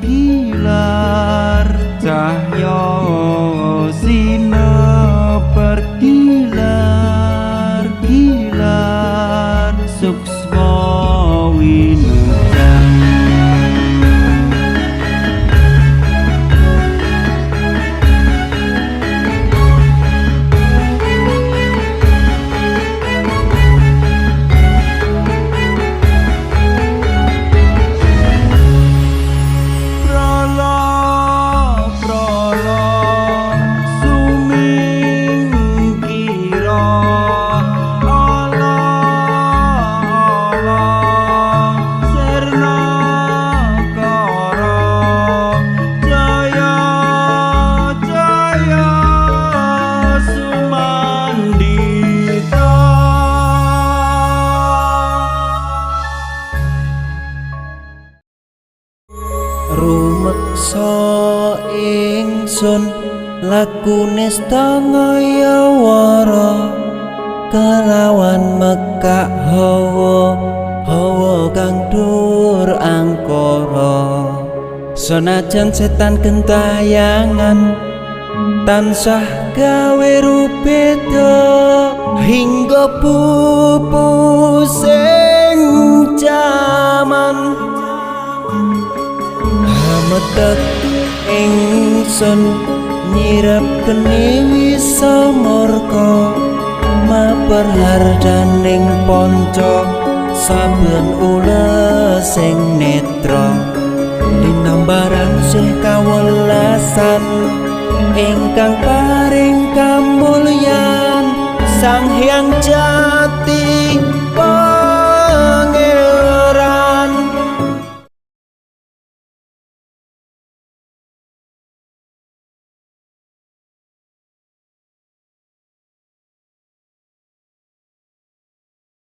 gilar cahya sinebar gilar gilar suksma winujeng. Prala prala sumingkira ala ala sirna kara jaya jaya sumandita. Rumeksa ingsun lakune stangayawara kelawan mekak hawa hawa kang dur angkara senajan setan gentayangan tansah gawe rubeda hingga pupusing jaman. Hametek ingsun nyirep geni wisa murka maper hardaning panca saben ulesing netra linambaran sih kawelasan ingkang paring kamulyan Sang Hyang Jati.